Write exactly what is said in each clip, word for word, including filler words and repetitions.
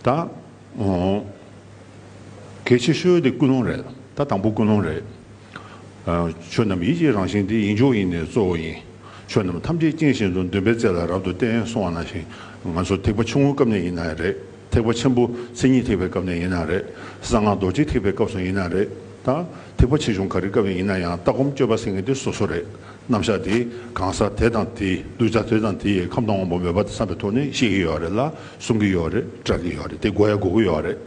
ད་ཨོ་གལ་ཆེ་ཤོས་དེ་ཀུན་སློང་རེད། ད་དང་པོ་ཀུན་སློང་རེད། ཨ་ཆོས་རྣམས་ཡིད་ཀྱི་རང་བཞིན་ཏེ། ཡིད་འཇོག་ཡིད་ནི་གཙོ་བོ་ཡིན། ཆོས་རྣམས་ཐམས་ཅད་རྐྱེན་བཞིན་དུ། འདུན་པའི་རྩེ་ལ་རབ་ཏུ་བརྟེན། གསུངས་པ་ནང་བཞིན་ང་ཚོ་ཐེག་པ་ཆུང་ངུའི་སྐབས་ནས་ཡིན་ན་རེད། ཐེག་པ་ཆེན་པོ་མཚན་ཉིད་ཐེག་པའི་སྐབས་ནས་ཡིན་ན་རེད། གསང་སྔགས་རྡོ་རྗེ་ཐེག་པའི་སྐབས་སུ་ཡིན་ན་རེད། ད་ཐེག་པ་ཆེ་ཆུང་ག་རེ་སྐབས་ཡིན་ན་ཡང་ལྟ་སྒོམ་སྤྱོད་པ་ཟེར་མཁན་དེ་སོ་སོ་རེད། རྣམ་གཞག་དེ་གང་ཟག་དེ་དང་དེའི་གདུལ་བྱ་དེ་དང་དེ་ཡི་ཁམས་དང་དབང་པོ་མོས་པ་དང་འཚམས་པའི་ཐོག་ནས་ཤེས་ཀྱི་ཡོད་རེད་ལ། གསུང་གི་ཡོད་རེད། སྒྲ་གི་ཡོད་རེད། དེ་དགོས་ཡ་དགོས་ཀྱི་ཡོད་རེད།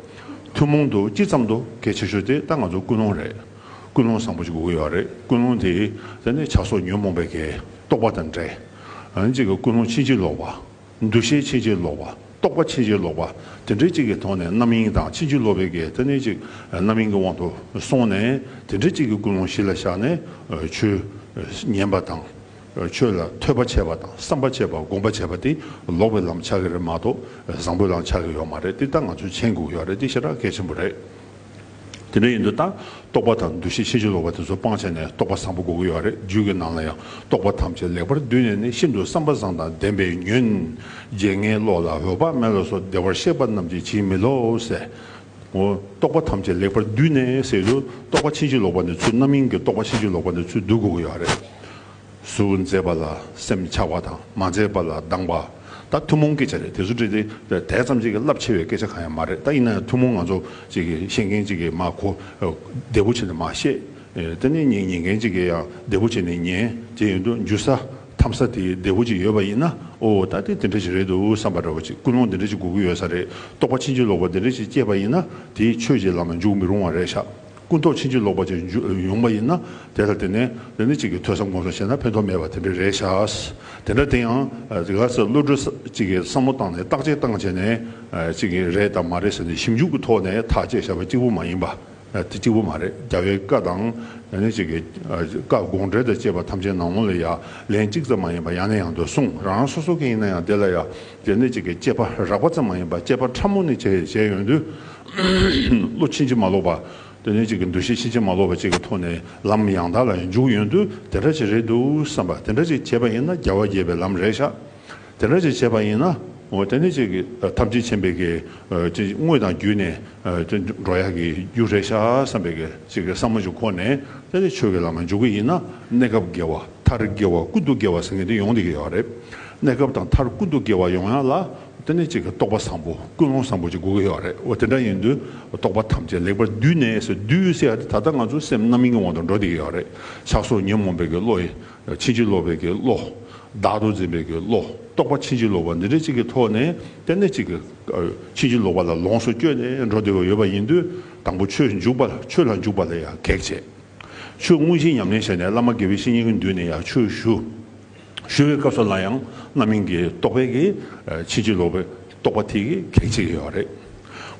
ཐུན་མོང་དུ་སྤྱི་ཙམ་དུ་གལ་ཆེ་ཤོས་དེ་ད་ང་ཚོ་ཀུན་སློང་རེད། ཀུན་སློང་བཟང་པོ་ཞིག་དགོས་ཀྱི་ཡོད་རེད། ཀུན་སློང་དེ་དེ་ནི་ཆགས་སོགས་ཉོན་མོངས་པའི་གི་རྟོག་པ་དང་བྲལ། ཨ་ནི་གཅིག་གི་ཀུན་སློང་ཕྱིན་ཅི་ལོག་པ། འདུ་ཤེས་ཕྱིན་ཅི་ལོག་པ། རྟོག་པ་ཕྱིན་ཅི་ལོག་པ། དེ་འདྲའི་གཅིག་གི་ཐོག་ནས་རྣམ་གཡེང་དང་ཕྱིན་ཅི་ལོག་པའི་གི་དེ་ནས་གཅིག་རྣམ་གཡེང་གི་དབང་དུ་སོང་ནས་དེ་འདྲའི་གཅིག་གི་ཀུན་སློང་གཞི་ལ་བཞག་ནས་ཆོས་ཉན་པ་དང་། ཆོས་ལ་ཐོས་པ་བྱས་པ་དང་བསམ་པ་བྱས་པ་སྒོམ་པ་བྱས་པ་དེ་ལོག་པའི་ལམ་ཆགས་ཀྱི་རེད་མ་གཏོགས་བཟང་པོའི་ལམ་ཆགས་ཀྱི་ཡོད་མ་རེད། དེ་ད་ང་ཚོས་མཁྱེན་དགོས་ཀྱི་ཡོད་རེད། དེ་ཞེ་དྲག་གལ་ཆེན་པོ་རེད། དེ་འདྲ་ཡིན་དུས་ད་རྟོག་པ་དང་འདུ་ཤེས་ཕྱིན་ཅི་ལོག་པ་དེ་ཚོ་སྤང་བྱས་ནས་རྟོག་པ་བཟང་པོ་དགོས་ཀྱི་ཡོད་རེད། རྒྱུད་ཀྱི་ནང་ལ་ཡང་རྟོག་པ་ཐམས་ཅད་ལེགས་པར་བསྡུས་ནས་ནི། ཤིན་ཏུ་བསམ་པ་བཟང་དང་ལྡན་པས་ཉོན། བརྗེད་ངས་བློ་ལ་འོད་དཔག་མེད་ལ་སོགས། བདེ་བར་གཤེགས་པ་རྣམས་ཀྱིས་ཇི་མི་སློབ་ཟེར། འོ་རྟོག་པ་ཐམས་ཅད་ལེགས་པར་བསྡུས་ནས་ཟེར་དུས་རྟོག་པ་ཕྱིན་ཅི་ལོག་པ་འདི་ཚུར་རྣམ་གཡེང་གི་རྟོག་པ་ཕྱིན་ཅི་ལོག་པ་འདི་ཚུར་བསྡུ་དགོས་ཀྱི་ཡོད་རེད། གཟུགས་མཛེས་པ་ལ་སེམས་ཆགས་པ་དང་། མ་མཛེས་པ་ལ་སྡང་བ། ད་ཐུན་མོང་སྐད་ཆ་རེད། དེ་ཚོ་བྲིས་ཏེ་དེ་ཙམ་ཅིག་གི་རླབས་ཆེ་བའི་སྐད་ཆ་གང་ཡང་མ་རེད། ད་ཡིན་ན་ཡང་ཐུན་མོང་ང་ཚོ་ཅིག་གི་ཤེས་མཁན་ཅིག་གིས་མ་གོ་བདེ་པོ་བྱས་ནས་མ་ཤེས། དེ་ནས་ཉན་ཉན་མཁན་ཅིག་གིས་ཡང་བདེ་པོ་བྱས་ནས་ཉན། དེ་ཡིན་དུས་འཇུ་ས་འཐམ་ས་དེ་བདེ་པོ་ཅིག་ཡོད་པ་ཡིན་ན། ཨོ་ད་དེ་དེ་འདྲ་ཞིག་རེད་འདུག་བསམ་པ་འདྲ་བོ་ཅིག་ཀུན་སློང་དེ་འདྲ་ཞིག་དགོས་ཀྱི་ཡོད་ས་རེད། རྟོག་པ་ཕྱིན་ཅི་ལོག་པ་དེ་འདྲ་ཞིག་སྐྱེས་པ་ཡིན་ན་དེ་ཆོས་ཀྱི་ལམ་ལ་འཇུག་མི་རུང་བ་རེད་ཤག་ཀུན་རྟོག་ཕྱིན་ཅི་ལོག་པ་ཅིག་འཇུ་ཡོང་བ་ཡིན་ན། དེ་ལ་དེ་ནས་དེ་ནི་གཅིག་གིས་ཐོས་བསམ་སྒོམ་གསུམ་བྱས་ན་ཕན་ཐོགས་མེད་པ་དེ་འདྲ་རེད་ཤག་དེ་འདྲ་དེ་ཡང་དེ་ག་ཚོད་བློ་གྲོས་གཅིག་གིས་བསམ་བློ་བཏང་ནས་བརྟག་དཔྱད་བཏང་བྱས་ནས་གཅིག་གིས་རེད་དང་མ་རེད་ཟེར་ནས་ཞིབ་འཇུག་གི་ཐོག་ནས་ཐག་བཅད་བཞག་པ་གཅིག་པུ་མ་ཡིན་པ། དེ་གཅིག་པུ་མ་རེད། རྒྱལ་བའི་བཀའ་དང་དེ་ནི་གཅིག་གིས་བཀའ་དགོངས་འགྲེལ་དང་བཅས་པ་ཐམས་ཅད་ནང་ལོགས་ལ་ཡ་ལན་གཅིག་ཙམ་མ་ཡིན་པ་ཡང་ནས་ཡང་དུ་གསུངས། རང་རང་སོ་སོ་གི་ཡིན་ན་ཡང་དེ་ལ་ཡ་དེ་ནི་གཅིག་གིས་དཔྱད་པ་རགས་པ་ཙམ་མ་ཡིན་པ་དཔྱད་པ་ཕྲ་མོ་ནས་བྱས་བྱས་ཡོང་དུས་བློ་ཕྱིན་ཅི་མ་ལོག་པ། དེ་ནས་གཅིག་གི་འདུ་ཤེས་ཕྱིན་ཅི་མ་ལོག་པ་གཅིག་གི་ཐོག་ནས་ལམ་ཡང་དག་ལ་འཇུག་ཡོང་དུས་དེ་འདྲ་ཅིག་རེད་འདུག་བསམ་པ། དེ་འདྲ་ཅིག་བྱས་པ་ཡིན་ན་རྒྱལ་བ་དགྱེས་པའི་ལམ་རེད་ཤག་དེ་འདྲ་ཅིག་བྱས་པ་ཡིན་ན། འོ་དེ་ནས་གཅིག་གི་ཐམས་ཅད་མཁྱེན་པའི་གི་ཅིག་དངོས་དང་བརྒྱུད་ནས་འགྲོ་ཡག་གི་རྒྱུ་རེད་ཤག་བསམ་པའི་གི་གཅིག་གི་བསམ་བློ་ཅིག་འཁོར་ནས་དེ་ནས་ཆོས་ཀྱི་ལམ་ལ་འཇུག་གི་ཡིན་ན། གནས་སྐབས་དགེ་བ། མཐར་དགེ་བ་ཀུན་ཏུ་དགེ་བ་ཟེར་མཁན་དེ་ཡོང་བསྡད་ཀྱི་ཡོད་རེད། གནས་སྐབས་དང་མཐར་ཀུན་ཏུ་དགེ་བ་ཡོང་ཡག་ལ། དེ་ནས་གཅིག་གི་རྟོག་པ་བཟང་པོ་ཀུན་སློང་བཟང་པོ་ཅིག་དགོས་ཀྱི་ཡོད་རེད། འོ་དེ་འདྲ་ཡིན་དུས་རྟོག་པ་ཐམས་ཅད་ལེགས་པར་བསྡུས་ནས་ཟེར། བསྡུས་ཟེར་ཡག་དེ་ད་ལྟ་ང་ཚོ་སེམས་རྣམ་གཡེང་གི་དབང་དུ་འགྲོ་བསྡད་ཀྱི་ཡོད་རེད། ཆགས་སོགས་ཉོན་མོངས་པའི་གི་བློ་ཡི་ཕྱིན་ཅི་ལོག་པའི་གི་བློ། བདག་ཏུ་འཛིན་པའི་གི་བློ། རྟོག་པ་ཕྱིན་ཅི་ལོག་པ་འདི་འདྲ་གཅིག་གི་ཐོག་ནས་དེ་ནས་གཅིག་གི་ཕྱིན་ཅི་ལོག་པ་ལ་ལོངས་སུ་སྤྱོད་ནས་འགྲོ་བསྡད་ཀྱི་ཡོད་པ་ཡིན་དུས་དང་པོ་ཆོས་འཇུག་པ་ལ་ཆོས་ལ་འཇུག་པ་ལ་ཡང་གེགས་བྱེད། ཆོས་དངོས་གཞི་ཉམས་ལེན་བྱས་ནས་བླ་མ་དགེ་བའི་བཤེས་གཉེན་གྱི་མདུན་ནས་ཡང་ཆོས་ཞུ། ཞུ་བའི་སྐབས་སུ་ལ་ཡང་རྣམ་གཡེང་གི་རྟོག་པའི་གི་ཕྱིན་ཅི་ལོག་པའི་རྟོག་པ་དེ་གི་གེགས་བྱེད་ཀྱི་ཡོད་རེད།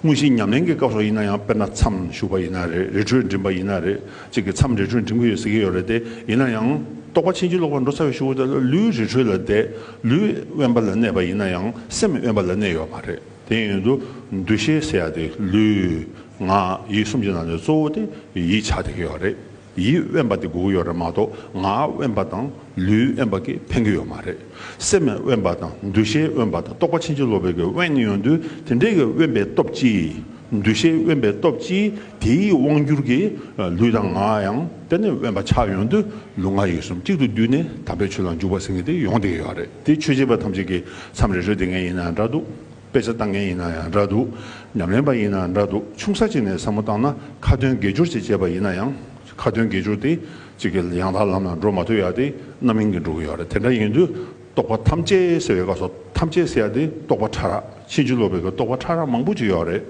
དངོས་གཞི་ཉམས་ལེན་གྱི་སྐབས་སུ་ཡིན་ན་ཡང་དཔེར་ན་མཚམས་ཞུགས་པ་ཡིན་ན་རེད། རི་ཁྲོད་འགྲིམ་པ་ཡིན་ན་རེད། གཅིག་གི་མཚམས་རི་ཁྲོད་འགྲིམ་གྱི་ཡོད་ཟེར་གྱི་ཡོད་རེད་དེ། ཡིན་ན་ཡང་རྟོག་པ་ཕྱིན་ཅི་ལོག་པར་འགྲོ་ཚར་བའི་གཞུག་གུ་དེ་ལ་ལུས་རི་ཁྲོད་ལ་བསྡད། ལུས་དབེན་པ་ལ་གནས་པ་ཡིན་ན་ཡང་སེམས་དབེན་པ་ལ་གནས་ཡོད་མ་རེད། དེ་ཡིན་དུས་འདུ་ཤེས་ཟེར་ཡ་དེ་ལུས། ངག་ཡིད་གསུམ་གྱི་ནང་ནས་གཙོ་བོ་དེ་ཡིད་ཆགས་བསྡད་ཀྱི་ཡོད་རེད། ཡིད་དབེན་པ་དེ་དགོས་ཀྱི་ཡོད་རེད་མ་གཏོགས་ངག་དབེན་པ་དང་ལུས་དབེན་པ་གིས་ཕན་གྱི་ཡོད་མ་རེད། སེམས་དབེན་པ་དང་འདུ་ཤེས་དབེན་པ་དང་རྟོག་པ་ཕྱིན་ཅི་ལོག་པའི་གི་དབེན་ཡོང་དུས་དེ་འདྲའི་གི་དབེན་པའི་སྟོབས་ཀྱིས། འདུ་ཤེས་དབེན་པའི་སྟོབས་ཀྱིས་དེའི་དབང་གྱུར་གྱི་ལུས་དང་ངག་ཡང་དེ་ནས་དབེན་པ་ཆགས་ཡོང་དུས་ལུས་ངག་ཡིད་གསུམ་གཅིག་ཏུ་བསྡུས་ནས་དམ་པའི་ཆོས་ལ་འཇུག་པ་ཟེར་མཁན་དེ་ཡོང་བསྡད་ཀྱི་ཡོད་རེད། དེ་ཆོས་བྱེད་པ་ཐམས་ཅད་ཀྱིས་མཚམས་རེ་རེ་བསྡད་མཁན་ཡིན་ན་འདྲ་འདུག་དཔེ་ཆ་ལྟ་མཁན་ཡིན་ན་ཡང་འདྲ་འདུག་ཉམས་ལེན་པ་ཡིན་ན་ཡང་འདྲ་འདུག་ཆུང་ས་ཅིག་ནས་བསམ་བློ་བཏང་ན་ཁ་ཏོན་དགེ་སྦྱོར་ཅིག་བྱས་པ་ཡིན་ན་ཡང་། ཁ་ཏོན་དགེ་སྦྱོར་དེ་གཅིག་གི་ཡང་དག་ལམ་ལ་འགྲོ་མ་ཐུབ་ཡ་དེ་རྣམ་གཡེང་གིས་འགྲོ་གི་ཡོད་རེད། དེ་འདྲ་ཡིན་དུས་རྟོག་པ་ཐམས་ཅད་ཟེར་བའི་སྐབས་སུ་ཐམས་ཅད་ཟེར་ཡ་དེ་རྟོག་པ་ཕྲ་རགས་ཕྱིན་ཅི་ལོག་པའི་གི་རྟོག་པ་ཕྲ་རགས་མང་པོ་ཅིག་ཡོད་རེད།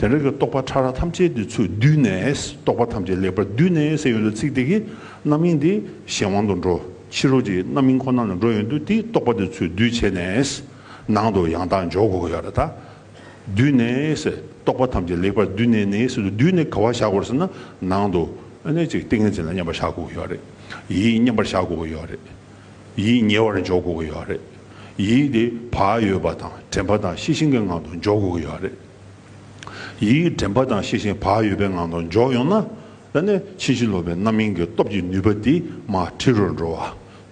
དེ་འདྲ་གི་རྟོག་པ་ཕྲ་རགས་ཐམས་ཅད་དེ་ཚུར་བསྡུས་ནས་རྟོག་པ་ཐམས་ཅད་ལེགས་པར་བསྡུས་ནས་ཟེར་ཡོང་དུས་ཚིག་དེ་གི་རྣམ་གཡེང་དེ་གཞན་དབང་དུ་འགྲོ། ཕྱི་རོལ་གྱི་རྣམ་གཡེང་ཁོ་ན་ལ་འགྲོ་ཡོང་དུས་དེ་རྟོག་པ་དེ་ཚུར་བསྡུས་བྱས་ནས། ནང་དུ་ཡང་དག་འཇོག་དགོས་ཀྱི་ཡོད་རེད་ད། བསྡུས་ནས་ཟེར། རྟོག་པ་ཐམས་ཅད་ལེགས་པར་བསྡུས་ནས་ནས་ཟེར་དུས་བསྡུས་ནས་ག་པར་བཞག་དགོས་ཟེར་ན་ནང་དུ་ཨ་ནི་ཅིག་ཏིང་ངེ་འཛིན་ལ་མཉམ་པར་བཞག་དགོས་ཀྱི་ཡོད་རེད། ཡིད་མཉམ་པར་བཞག་དགོས་ཀྱི་ཡོད་རེད། ཡིད་ཉེ་བར་འཇོག་དགོས་ཀྱི་ཡོད་རེད། ཡིད་དེ་བག་ཡོད་པ་དང་དྲན་པ་དང་ཤེས་བཞིན་གྱི་ངང་དུ་འཇོག་དགོས་ཀྱི་ཡོད་རེད། ཡིད་དྲན་པ་དང་ཤེས་བཞིན་བག་ཡོད་པའི་ངང་དུ་འཇོག་ཡོང་ན། ད་ནི་ཕྱིན་ཅི་ལོག་པའི་རྣམ་གཡེང་གི་སྟོབས་ཀྱི་ནུས་པ་དེ་མར་ཕྲི་རུ་འགྲོ་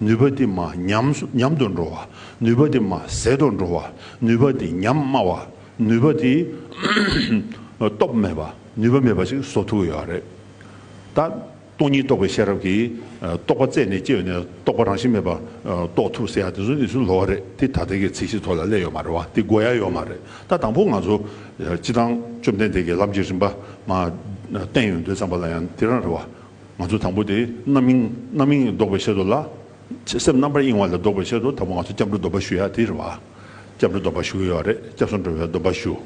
བ། ནུས་པ་དེ་མར་ཉམས་སུ་ཉམས་དུ་འགྲོ་བ། ནུས་པ་དེ་མར་ཟད་དུ་འགྲོ་བ། ནུས་པ་དེ་ཉམས་དམའ་བ། ནུས་པ་དེ་ སྟོབས་མེད་པ་ནུས་པ་མེད་པ་ཞིག་བཟོ་ཐུབ་ཀྱི་ཡོད་རེད། ད་སྟོང་ཉིད་རྟོགས་པའི་ཤེས་རབ་ཀྱིས་རྟོག་པ་རྩད་ནས་བཅད་ནས་རྟོག་པ་རང་བཞིན་མེད་པ་རྟོགས་ཐུབ་ཟེར་ཡ་དེ་ཚོ་ནི་ཚུར་ལོག་རེད། དེ་ད་ལྟ་གི་ཚིག་གཞི་ཐོག་ལ་སླེབས་ཡོད་མ་རེད་བ། དེ་དགོས་ཡ་ཡོད་མ་རེད། ད་དང་པོ་ང་ཚོ་སྤྱི་བཏང་བཅོམ་ལྡན་འདས་ཀྱིས་ལམ་གྱི་རིམ་པ་མ་བསྟན་ཡོང་དུས་ཙམ་པ་ལ་ཡང་དེ་རང་རེད་བ། ང་ཚོ་དང་པོ་དེ་རྣམ་གཡེང་རྣམ་གཡེང་ལྡོག་པའི་ཆེད་དུ་ལ། སེམས་རྣམ་པར་གཡེང་བ་ལས་ལྡོག་པའི་ཆེད་དུ་དང་པོ་ང་ཚོ་སྐྱབས་འགྲོ་སྡོམ་པ་ཞུ་ཡ་དེ་རེད་བ། སྐྱབས་འགྲོ་སྡོམ་པ་ཞུ་གི་ཡོད་རེད། སྐྱབས་སུ་འགྲོ་བའི་སྡོམ་པ་ཞུ།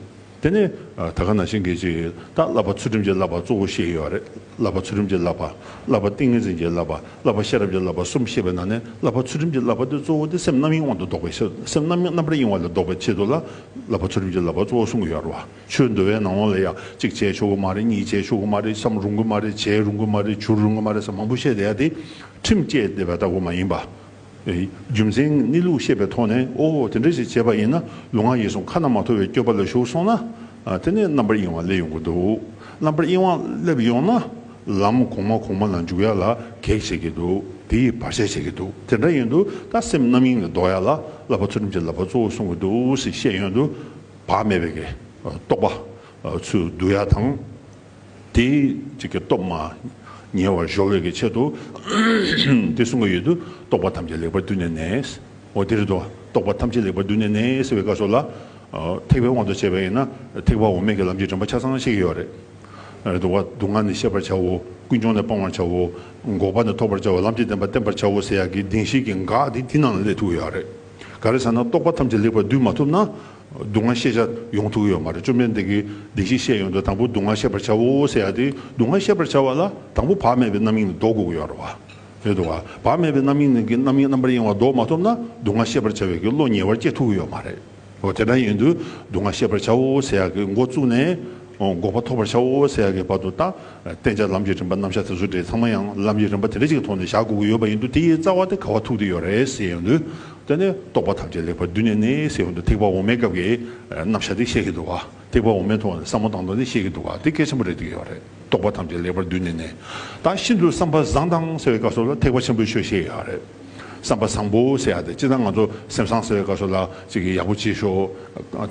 དེ་ནས་ད་ག་ནང་བཞིན་གྱི་ཅིག་ད་བསླབ་པ་ཚུལ་ཁྲིམས་ཀྱི་བསླབ་པ་གཙོ་བོ་བཤད་ཀྱི་ཡོད་རེད། བསླབ་པ་ཚུལ་ཁྲིམས་ཀྱི་བསླབ་པ། བསླབ་པ་ཏིང་ངེ་འཛིན་གྱི་བསླབ་པ། བསླབ་པ་ཤེས་རབ་ཀྱི་བསླབ་པ་གསུམ་བཤད་པའི་ནང་ནས་བསླབ་པ་ཚུལ་ཁྲིམས་ཀྱི་བསླབ་པ་དེ་གཙོ་བོ་དེ་སེམས་རྣམ་གཡེང་དབང་དུ་ལྡོག་པའི་ཕྱིར། སེམས་རྣམ་གཡེང་རྣམ་པར་གཡེང་བ་ལས་ལྡོག་པའི་ཆེད་དུ་ལ་བསླབ་པ་ཚུལ་ཁྲིམས་ཀྱི་བསླབ་པ་གཙོ་བོ་གསུང་གི་ཡོད་རེད་བ། ཆོས་འདུལ་བའི་ནང་ལོགས་ལ་ཡང་གཅིག་བྱས་ཆོག་གི་མ་རེད། གཉིས་བྱས་ཆོག་གི་མ་རེད། མཚམས་རུང་གི་མ་རེད། བྱས་རུང་གི་མ་རེད། བྱུར་རུང་གི་མ་རེད་ཟེར་མང་པོ་བཤད་བསྡད་ཡ་དེ་ཁྲིམས་བཅད་བསྡད་པ་ལྟ་བུ་མ་ཡིན་པ། རྒྱུ་མཚན་གནས་ལུགས་ཤེས་པའི་ཐོག་ནས་ཨོ་དེ་འདྲ་ཞིག་བྱས་པ་ཡིན་ན་ལུས་ངག་ཡིད་གསུམ་ཁ་ན་མ་ཐོ་བའི་སྤྱོད་པ་ལ་ཞུགས་སོང་ན། ཨ་དེ་ནས་རྣམ་པར་གཡེང་བ་སླེབས་ཡོང་གི་འདུག་རྣམ་པར་གཡེང་བ་སླེབས་ཡོང་ན་ལམ་གོང་མ་གོང་མ་ལ་འཇུག་ཡ་ལ་གེགས་བྱེད་ཀྱི་འདུག་དེ་ཡིས་བར་ཆད་བྱེད་ཀྱི་འདུག་དེ་འདྲ་ཡིན་དུས་ད་སེམས་རྣམ་གཡེང་ལས་ལྡོག་ཡ་ལ་བསླབ་པ་ཚུལ་ཁྲིམས་ཀྱི་བསླབ་པ་གཙོ་བོ་གསུང་གི་འདུག་ཟེར་བཤད་ཡོང་དུས་བག་མེད་པའི་གི་རྟོག་པ་ཚུར་བསྡུ་ཡ་དང་། དེའི་གཅིག་གི་སྟོབས་མ་ཉེ་བར་གཞོལ་བའི་གི་ཆེད་དུ་དེ་གསུང་གི་ཡོད་དུས། རྟོག་པ་ཐམས་ཅད་ལེགས་པར་བསྡུས་ནས་ནི། འོ་དེ་རེད་དོ། རྟོག་པ་ཐམས་ཅད་ལེགས་པར་བསྡུས་ནས་ནི་ཟེར་བའི་སྐབས་སུ་ལ། ཨ་ཐེག་པའི་དབང་དུ་བྱས་པ་ཡིན་ན་ཐེག་པ་འོག་མའི་གི་ལམ་གྱི་རིམ་པ་ཆ་ཚང་ཤེས་ཀྱི་ཡོད་རེད། རེད་དོ། སྡུག་བསྔལ་ནི་ཤེས་པར་བྱའོ། ཀུན་འབྱུང་ནི་སྤང་བར་བྱའོ། འགོག་པ་ནི་ཐོབ་པར་བྱའོ། ལམ་གྱི་བདེན་པ་བསྟེན་པར་བྱའོ་ཟེར་ཡག་གི་བདེན་བཞི་གི་འགག་འདི་དེ་ནང་ལ་སླེབས་ཐུབ་ཀྱི་ཡོད་རེད། ག་རེ་ཟེར་ན་རྟོག་པ་ཐམས་ཅད་ལེགས་པར་བསྡུས་མ་ཐུབ་ན། སྡུག་བསྔལ་ཤེས་བྱ་ཡོང་ཐུབ་ཀྱི་ཡོད་མ་རེད། བཅོམ་ལྡན་འདས་ཀྱིས་བདེན་བཞི་བཤད་ཡོང་དུས་དང་པོ་སྡུག་བསྔལ་ཤེས་པར་བྱའོ་ཟེར་ཡ་དེ། སྡུག་བསྔལ་ཤེས་པར་བྱ་བ་ལ་དང་པོ་བག་མེད་པའི་རྣམ་གཡེང་ལ་ལྡོག་དགོས་ཀྱི་ཡོད་རེད་བ། རེད་འདུག་བ། བག་མེད་པའི་རྣམ་གཡེང་ནི་གི་རྣམ་གཡེང་རྣམ་པར་གཡེང་བ་ལྡོག་མ་ཐུབ་ན་སྡུག་བསྔལ་ཤེས་པར་བྱ་བའི་གི་བློ་ཉེ་བར་སྐྱེ་ཐུབ་ཀྱི་ཡོད་མ་རེད། འོ་དེ་འདྲ་ཡིན་དུས་སྡུག་བསྔལ་ཤེས་པར་བྱའོ་ཟེར་ཡ་གི་འགོ་བཙུགས་ནས། འོ་འགོག་པ་ཐོབ་པར་བྱའོ་ཟེར་ཡ་གི་བར་དུ་ད། བསྟན་བྱ་ལམ་གྱི་རིམ་པ་རྣམ་གཞག་དེ་ཚོ་འདྲ་ཚང་མ་ཡང་ལམ་གྱི་རིམ་པ་དེ་འདྲ་ཅིག་གི་ཐོག་ནས་བཞག་དགོས་ཀྱི་ཡོད་པ་ཡིན་དུས་དེ་ཡི་རྩ་བ་དེ་ག་བ་ཐུག་བསྡད་ཡོད་རེད་ཟེར་ཡོང་དུས། དེ་ནས་རྟོག་པ་ཐམས་ཅད་ལེགས་པར་བསྡུས་ནས་ནི་ཟེར་ཡོང་དུས་ཐེག་པ་འོག་མའི་སྐབས་ཀྱི་རྣམ་གཞག་དེ་བཤད་ཀྱི་འདུག་བ། ཐེག་པ་འོག་མའི་ཐོག་ནས་བསམ་བློ་བཏང་སྟངས་དེ་བཤད་ཀྱི་འདུག་བ། དེ་གལ་ཆེན་པོ་རེད་བསྡད་ཡོད་རེད། རྟོག་པ་ཐམས་ཅད་ལེགས་པར་བསྡུས་ནས་ནི། ད་ཤིན་ཏུ་བསམ་པ་བཟང་དང་ཟེར་བའི་སྐབས་སུ་ལ་ཐེག་པ་ཆེན་པོའི་ཆོས་བཤད་ཡོད་རེད། བསམ་པ་བཟང་པོ་ཟེར་ཡ་དེ་སྤྱིར་བཏང་ང་ཚོ་སེམས་བཟང་ཟེར་བའི་སྐབས་སུ་ལ་ཅིག་གི་ཡག་པོ་བྱེད་ཤོག་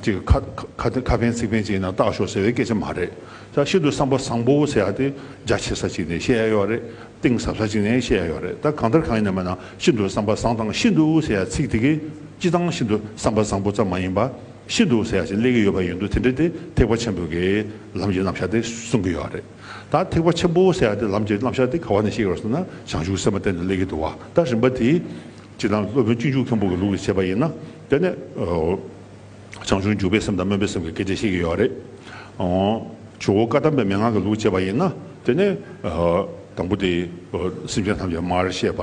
ཅིག་གི་ཁ་ཁ་ཁ་ཕན་ཚིག་ཕན་ཅིག་ཡིན་ན་བཏགས་ཤོག་ཟེར་བའི་སྐད་ཆ་མ་རེད། ད་ཤིན་ཏུ་བསམ་པ་བཟང་པོ་ཟེར་ཡ་དེ་རྒྱ་ཆེ་ས་ཅིག་ནས་བཤད་ཡ་ཡོད་རེད། གཏིང་ཟབ་ས་ཅིག་ནས་བཤད་ཡ་ཡོད་རེད། ད་གང་ལྟར་གང་ཡིན་ན་མིན་ན་ཤིན་ཏུ་བསམ་པ་བཟང་དང་ཤིན་ཏུ་ཟེར་ཡ་ཚིག་དེ་གི་སྤྱིར་བཏང་ཤིན་ཏུ་བསམ་པ་བཟང་པོ་ཙམ་མ་ཡིན་པ། ཤིན་ཏུ་ཟེར་ཡ་ཞིག་སླེབས་ཀྱི་ཡོད་པ་ཡིན་དུས་དེ་འདྲ་དེ་ཐེག་པ་ཆེན་པོའི་གི་ལམ་གྱི་རྣམ་གཞག་དེ་གསུང་གི་ཡོད་རེད། ད་ཐེག་པ་ཆེན་པོ་ཟེར་ཡ་དེ་ལམ་གྱི་རྣམ་གཞག་དེ་ག་བ་ནས་ཤེས་ཀྱི་ཡོད་ཟེར་ན་བྱང་ཆུབ་སེམས་དཔའ་སྟེང་ནས་སླེབས་ཀྱི་འདུག་བ། ད་རིམ་པ་དེ་སྤྱིར་བཏང་སློབ་དཔོན་སྤྱོད་འཇུག་མཁན་པོ་གི་ལུགས་ལ་བྱས་པ་ཡིན་ན། དེ་ནས་ཨོ། བྱང་ཆུབ་འཇུག་པའི་སེམས་དང་སྨོན་པའི་སེམས་ཀྱི་སྐད་ཆ་བཤད་ཀྱི་ཡོད་རེད། ཨོ། ཇོ་བོ་བཀའ་གདམས་པའི་མན་ངག་གི་ལུགས་བྱས་པ་ཡིན་ན། དེ་ནས་ཨོ། དང་པོ་དེ་ཨོ། སེམས་ཅན་ཐམས་ཅད་མར་བཤད་པ།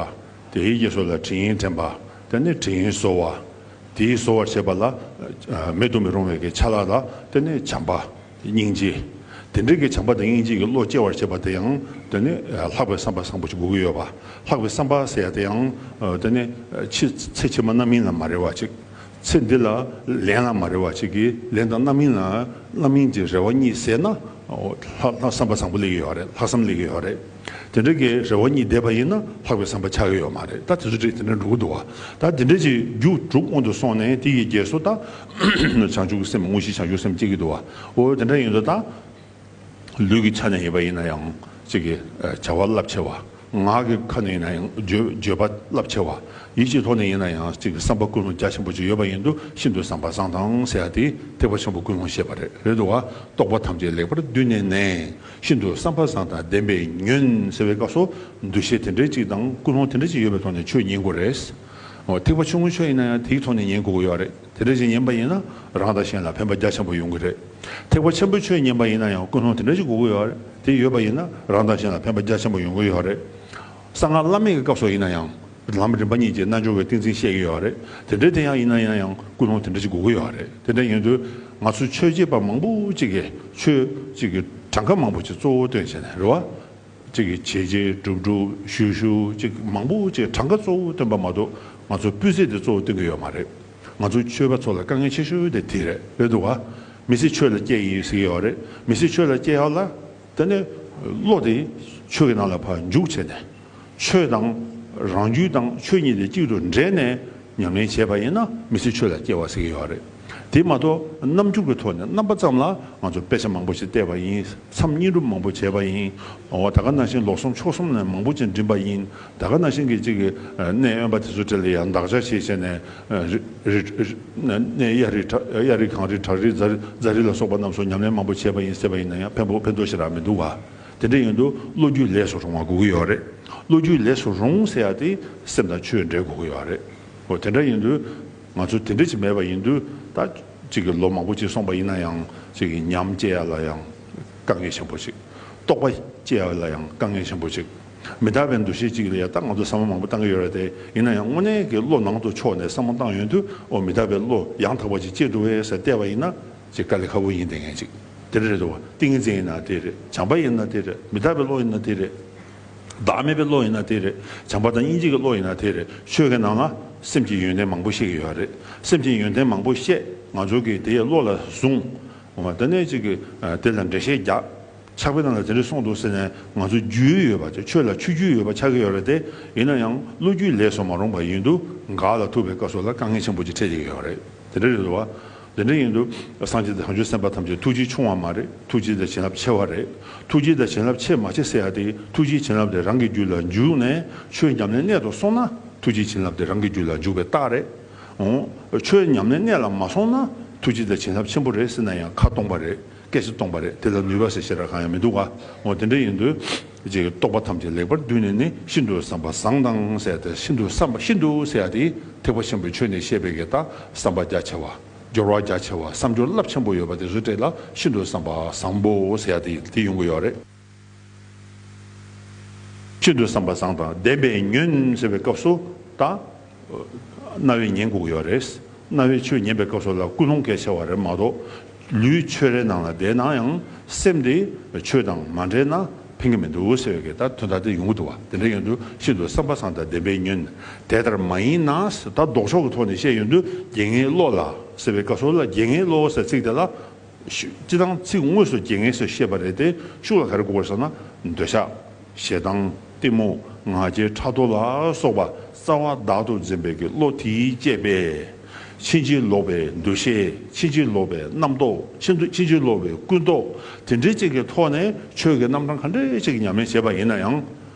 དེའི་རྗེས་སུ་ལ་དྲིན་དྲན་པ། དེ་ནས་དྲིན་གཟོ་བ། དེའི་གཟོ་བར་བྱེད་པ་ལ་ཨ། མེད་དུ་མི་རུང་བའི་གི་ཆ་ལག་ལ་དེ་ནས་བྱམས་པ། སྙིང་རྗེ། དེ་འདྲའི་གི་བྱམས་པ་དང་སྙིང་རྗེ་གི་བློ་སྐྱེ་བར་བྱེད་པ་དེ་ཡང་དེ་ནི་ལྷག་པའི་བསམ་པ་བཟང་པོ་ཞིག་དགོས་ཀྱི་ཡོད་པ། ལྷག་པའི་བསམ་པ་ཟེར་ཡ་དེ་ཡང་དེ་ནི་ཕྱི་ཚེ་ཕྱི་མ་རྣམ་སྨིན་ལ་མ་རེ་བ་ཅིག་ཚེ་འདི་ལ་ལན་ལ་མ་རེ་བ་ཅིག་གི་ལན་དང་རྣམ་སྨིན་ལ་རྣམ་སྨིན་གྱི་རེ་བ་གཉིས་ཟད་ན་ལྷག་ལྷག་བསམ་པ་བཟང་པོ་སླེབས་ཀྱི་ཡོད་རེད། ལྷག་བསམ་སླེབས་ཀྱི་ཡོད་རེད། དེ་འདྲ་གི་རེ་བ་གཉིས་འདས་པ་ཡིན་ན་ལྷག་པའི་བསམ་པ་ཆགས་ཀྱི་ཡོད་མ་རེད། ད་དེ་ཚོ་འདྲ་དེ་འདྲ་འགྲོ་གི་འདུག་བ། ད་དེ་འདྲ་ཅིག་རྒྱུ་དྲུག་དབང་དུ་སོང་ནས་དེ་ཡི་རྗེས་སུ་ད་བྱང་ཆུབ་ཀྱི་སེམས་དངོས་གཞི་བྱང་ཆུབ་སེམས་སྐྱེ་གི་འདུག་བ། འོ་དེ་འདྲ་ཡིན་དུས་ད་ལུས་ཀྱི་ཆ་ནས་ཡིན་པ་ཡིན་ན་ཡང་ཅིག་གི་བྱ་བ་རླབས་ཆེ་བ། ངག་གི་ཁ་ནས་ཡིན་ན་ཡང་བརྗོད་བརྗོད་པ་རླབས་ཆེ་བ། ཡིད་ཀྱི་ཐོག་ནས་ཡིན་ན་ཡང་ཅིག་གི་བསམ་པ་ཀུན་སློང་རྒྱ་ཆེན་པོ་ཅིག་ཡོད་པ་ཡིན་དུས་ཤིན་ཏུ་བསམ་པ་བཟང་དང་ཟེར་ཡ་དེ་ཐེག་པ་ཆེན་པོ་ཀུན་སློང་བཤད་པ་རེད། རེད་འདུག་བ། རྟོག་པ་ཐམས་ཅད་ལེགས་པར་བསྡུས་ནས་ནི། ཤིན་ཏུ་བསམ་པ་བཟང་དང་ལྡན་པས་ཉོན་ཟེར་བའི་སྐབས་སུ་འདུ་ཤེས་དེ་འདྲའི་ཅིག་དང་ཀུན་སློང་དེ་འདྲའི་ཅིག་ཡོད་པའི་ཐོག་ནས་ཆོས་ཉན་དགོས་རེད། འོ་ཐེག་པ་ཆུང་ངུའི་ཆོས་ཡིན་ན་ཡང་དེའི་ཐོག་ནས་ཉན་དགོས་ཀྱི་ཡོད་རེད། དེ་འདྲ་ཞིག་ཉན་པ་ཡིན་ན་རང་དང་གཞན་ལ་ཕན་པ་རྒྱ་ཆེན་པོ་ཡོང་གི་རེད། ཐེག་པ་ཆེན་པོའི་ཆོས་ཉན་པ་ཡིན་ན་ཡང་ཀུན་སློང་དེ་འདྲ་ཞིག་དགོས་ཀྱི་ཡོད་རེད། དེ་ཡོད་པ་ཡིན་ན་རང་དང་གཞན་ལ་ཕན་པ་རྒྱ་ཆེན་པོ་ཡོང་གི་ཡོད་རེད། གསང་སྔགས་བླ་མེད་ཀྱི་སྐབས་སུ་ཡིན་ན་ཡང་ལམ་རིམ་པ་གཉིས་ཀྱི་རྣལ་འབྱོར་བའི་ཏིང་འཛིན་བཤད་ཀྱི་ཡོད་རེད། དེ་འདྲའི་དེ་ཡང་ཡིན་ན་ཡིན་ན་ཡང་ཀུན་སློང་དེ་འདྲ་ཞིག་དགོས་ཀྱི་ཡོད་རེད། དེ་འདྲ་ཡིན་དུས་ང་ཚོ་ཆོས་བྱེད་པ་མང་པོ་ཅིག་གིས་ཆོས་ཅིག་གི་གྲངས་ཀ་མང་པོ་ཅིག་གཙོ་བོ་བཏོན་བྱས་ནས་རེད་བ། གཅིག་གིས་བྱས་རྗེས་སྒྲུབ་སྒྲུབ་ཞུ་ཞུ་གཅིག་མང་པོ་ཅིག་གྲངས་ཀ་གཙོ་བོ་བཏོན་པ་མ་གཏོགས་ང་ཚོ་སྤུས་ཚད་དེ་གཙོ་བོ་བཏོན་གྱི་ཡོད་མ་རེད། ང་ཚོ་ཆོས་པ་ཚོ་ལ་དཀའ་ངལ་ཆེ་ཤོས་དེ་དེ་རེད། རེད་འདུག་བ། མི་ཚེ་ཆོས་ལ་སྐྱེལ་ཡིན་ཟེར་གྱི་ཡོད་རེད། མི་ཚེ་ཆོས་ལ་སྐྱེལ་ཡག་ལ་དེ་ནས་བློ་དེ་ཆོས་ཀྱི་ནང་ལ་ཕར་འཇུག་བྱས་ནས་ཆོས་དང་རང་རྒྱུད་དང་ཆོས་གཉིས་དེ་གཅིག་ཏུ་འདྲེས་ནས་ཉམས་ལེན་བྱས་པ་ཡིན་ན་མི་ཚེ་ཆོས་ལ་སྐྱེལ་བ་ཟེར་གྱི་ཡོད་རེད། དེ་མ་གཏོགས་རྣམ་འགྱུར་གྱི་ཐོག་ནས་རྣམ་པ་ཙམ་ལ་ང་ཚོ་དཔེ་ཆ་མང་པོ་ཞིག་བལྟས་པ་ཡིན། མཚམས་བསྙེན་སྒྲུབ་མང་པོ་བྱས་པ་ཡིན། འོ་ད་ག་ནང་བཞིན་ལོ་གསུམ་ཕྱོགས་གསུམ་ནས་མང་པོ་ཅིག་འགྲིམས་པ་ཡིན། ད་ག་ནང་བཞིན་གྱི་གཅིག་གི་གནས་དབེན་པ་དེ་ཚོ་གྲས་ལ་ཡང་འདག་སྦྱར་བྱས་བྱས་ནས་རི་རི་གནས་གཡའ་རི་བྲག་གཡའ་རི་གངས་རི་བྲག་རི་རྫ་རི་རྫ་རི་ལ་སོགས་པ་རྣམས་སུ་ཉམས་ལེན་མང་པོ་བྱས་པ་ཡིན་ཟེར་བ་ཡིན་ན་ཡང་ཕན་པོ་ཕན་ཐོགས་ཞེ་དྲག་མི་འདུག་བ། དེ་འདྲ་ཡིན་དུས་བློ་རྒྱུད་ལས་སུ་རུང་བ་དགོས་ཀྱི་ཡོད་རེད། བློ་རྒྱུད་ལས་སུ་རུང་ཟེར་ཡ་དེ་སེམས་དང་ཆོས་འབྲེལ་དགོས་ཀྱི་ཡོད་རེད། འོ་དེ་འདྲ་ཡིན་དུས་ང་ཚོ་དེ་འདྲ་ཅིག་མེད་པ་ཡིན་དུས་ད་ཅིག་གི་ལོ་མང་པོ་ཅིག་སོང་པ་ཡིན་ན་ཡང་ཅིག་གི་ཉམས་སྐྱེ་ཡ་ལ་ཡང་དཀའ་ངལ་ཆེན་པོ་ཅིག་རྟོགས་པ་སྐྱེ་ཡ་ལ་ཡང་དཀའ་ངལ་ཆེན་པོ་ཅིག་མི་རྟག་པའི་འདུ་ཤེས་ཅིག་ལ་ཡང་ད་ང་ཚོ་བསམ་བློ་མང་པོ་བཏང་གི་ཡོད་རེད་དེ། ཡིན་ན་ཡང་དངོས་གནས་ཀྱི་བློ་ནང་དུ་ཕྱོགས་ནས་བསམ་བློ་བཏང་ཡོང་དུས་འོ་མི་རྟག་པའི་བློ་ཡང་དག་པ་ཅིག་སྐྱེ་འདུག་བས་ཟེར་བལྟས་པ་ཡིན་ན། ཅིག་དཀའ་ལས་ཁག་པོ་ཡིན་བསྡད་མཁན་ཅིག་དེ་འདྲ་རེད་འདུག་བ། ཏིང་ངེ་འཛིན་ཡིན་ན་དེ་རེད། བྱམས་པ་ཡིན་ན་དེ་རེད། མི་རྟག་པའི་བློ་ཡིན་ན་དེ་རེད། བདག་མེད་པའི་བློ་ཡིན་ན་དེ་རེད། བྱམས་པ་དང་སྙིང་རྗེ་གི་བློ་ཡིན་ན་དེ་རེད། ཆོས་ཀྱི་ནང་ལ་སེམས་ཀྱི་ཡོན་ཏན་མང་པོ་བཤད་ཀྱི་ཡོད་རེད། སེམས་ཀྱི་ཡོན་ཏན་མང་པོ་བཤད། ང་ཚོ་གིས་དེ་ཡི་བློ་ལ་བཟུང་། འོ་དེ་ནས་ཅིག་གི་དེ་ལ་འགྲེལ་བཤད་རྒྱག་ཕྱག་དཔེ་ནང་ལ་དེ་འདྲ་གསུངས་འདུག་ཟེར་ནས་ང་ཚོ་རྒྱུས་ཡོད་པ་ཆོས་ལ་ཆོས་རྒྱུས་ཡོད་པ་ཆགས་ཀྱི་ཡོད་རེད་དེ། ཡིན་ན་ཡང་བློ་རྒྱུད་ལས་སུ་མ་རུང་བ་ཡིན་དུས་འགག་ལ་ཐུག་པའི་སྐབས་སུ་ལ་དཀའ་ངལ་ཆེན་པོ་ཅིག་འཕྲད་ཀྱི་ཡོད་རེད། དེ་འདྲ་རེད་འདུག་བ། དེ་འདྲ་ཡིན་དུས་སངས་རྒྱས་དང་བྱང་ཆུབ་སེམས་དཔའ་ཐམས་ཅད་ཐུགས་རྗེ་ཆུང་བ་མ་རེད། ཐུགས་རྗེ་དང་བྱིན་རླབས་ཆེ་བ་རེད། ཐུགས་རྗེ་དང་བྱིན་རླབས་ཆེ་མ་ཆེ་ཟེར་ཡ་དེ་ཐུགས་རྗེ་བྱིན་རླབས་དེ་རང་གི་རྒྱུད་ལ་འཇུག་ནས་ཆོས་ཉམས་ལེན་གནད་དུ་སོང་ན་ཐུགས་རྗེ་བྱིན་རླབས་དེ་རང་གི་རྒྱུད་ལ་འཇུག་པའི་རྟགས་རེད། འོ། ཆོས་ཉམས་ལེན་གནད་ལ་མ་སོང་ན་ཐུགས་རྗེ་དང་བྱིན་རླབས་ཆེན་པོ་རེད་ཟེར་ན་ཡང་ཁ་སྟོང་པ་རེད། སྐད་ཆ་སྟོང་པ་རེད། དེ་ལ་ནུས་པ་ཟེར་ཞེ་དྲག་གང་ཡང་མི་འདུག་ག་འོ་དེ་འདྲ་ཡིན་དུས། ཅིག་རྟོག་པ་ཐམས་ཅད་ལེགས་པར་བསྡུས་ནས་ནི་ཤིན་ཏུ་བསམ་པ་བཟང་དང་ཟེར་ཏེ་ཤིན་ཏུ་བསམ་པ་ཤིན་ཏུ་ཟེར་ཡ་དེ་ཐེག་པ་ཆེན་པོའི་ཆོས་ནས་བཤད་པའི་གི་ད་བསམ་པ་རྒྱ་ཆེ་བ། སྦྱོར་བ་རྒྱ་ཆེ་བ། བསམ་སྦྱོར་རླབས་ཆེན་པོ་ཡོད་པ་དེ་ཚོའི་གྲས་ལ་ཤིན་ཏུ་བསམ་པ་བཟང་པོ་ཟེར་ཡ་དེ་དེ་ཡོང་གི་ཡོད་རེད། ཤིན་ཏུ་བསམ་པ་བཟང་དང་ལྡན་པས་ཉོན་ཟེར་བའི་སྐབས་སུ་ད། རྣ་བས་ཉན་དགོས་ཀྱི་ཡོད་རེད། རྣ་བས་ཆོས་ཉན་པའི་སྐབས་སུ་ལ་ཀུན་སློང་གལ་ཆེ་བ་རེད་མ་གཏོགས། ལུས་ཆོས་རའི་ནང་ལ་བསྡད་ན་ཡང་སེམས་དེ་ཆོས་དང་མ་འདྲེས་ན་ཕན་གྱི་མི་འདུག་ཟེར་བའི་གི་ད་དོན་དག་དེ་ཡོང་གི་འདུག་བ། དེ་འདྲ་ཡིན་དུས་ཤིན་ཏུ་བསམ་པ་བཟང་དང་ལྡན་པས་ཉོན། དེ་ལྟར་མ་ཡིན་ན་ཟེར་ད་ལྡོག་ཕྱོགས་ཀྱི་ཐོག་ནས་བཤད་ཡོང་དུས་རྒྱལ་ངེས་བློ་ལ་ཟེར་བའི་སྐབས་སུ་ལ་རྒྱལ་ངེས་བློ་ཟེར་ཚིག་དེ་ལ། ཤུ་སྤྱི་དང་ཚིག་དངོས་སུ་རྒྱལ་ངེས་སུ་བཤད་པ་རེད་དེ་ཤུགས་ལ་ག་རེ་གོ་དགོས་ཟེར་ན་འདོད་ཆགས། ཞེ་སྡང་། གཏི་མུག་ང་རྒྱལ་ཕྲག་དོག་ལ་སོགས་པ་རྩ་བ་བདག་ཏུ་འཛིན་པའི་གི་བློ་དེས་བསྐྱེད་པས། ཕྱིན་ཅི་ལོག་པའི་འདུ་ཤེས། ཕྱིན་ཅི་ལོག་པའི་རྣམ་རྟོག་ཕྱིན་དུ་ཕྱིན་ཅི་ལོག་པའི་ཀུན་རྟོག་དེ་འདྲའི་ཅིག་གི་ཐོག་ནས་ཆོས་ཀྱི་རྣམ་གྲངས་ག་འདྲའི་ཅིག་ཉམས་ལེན་བྱས་པ་ཡིན་ན་ཡང་།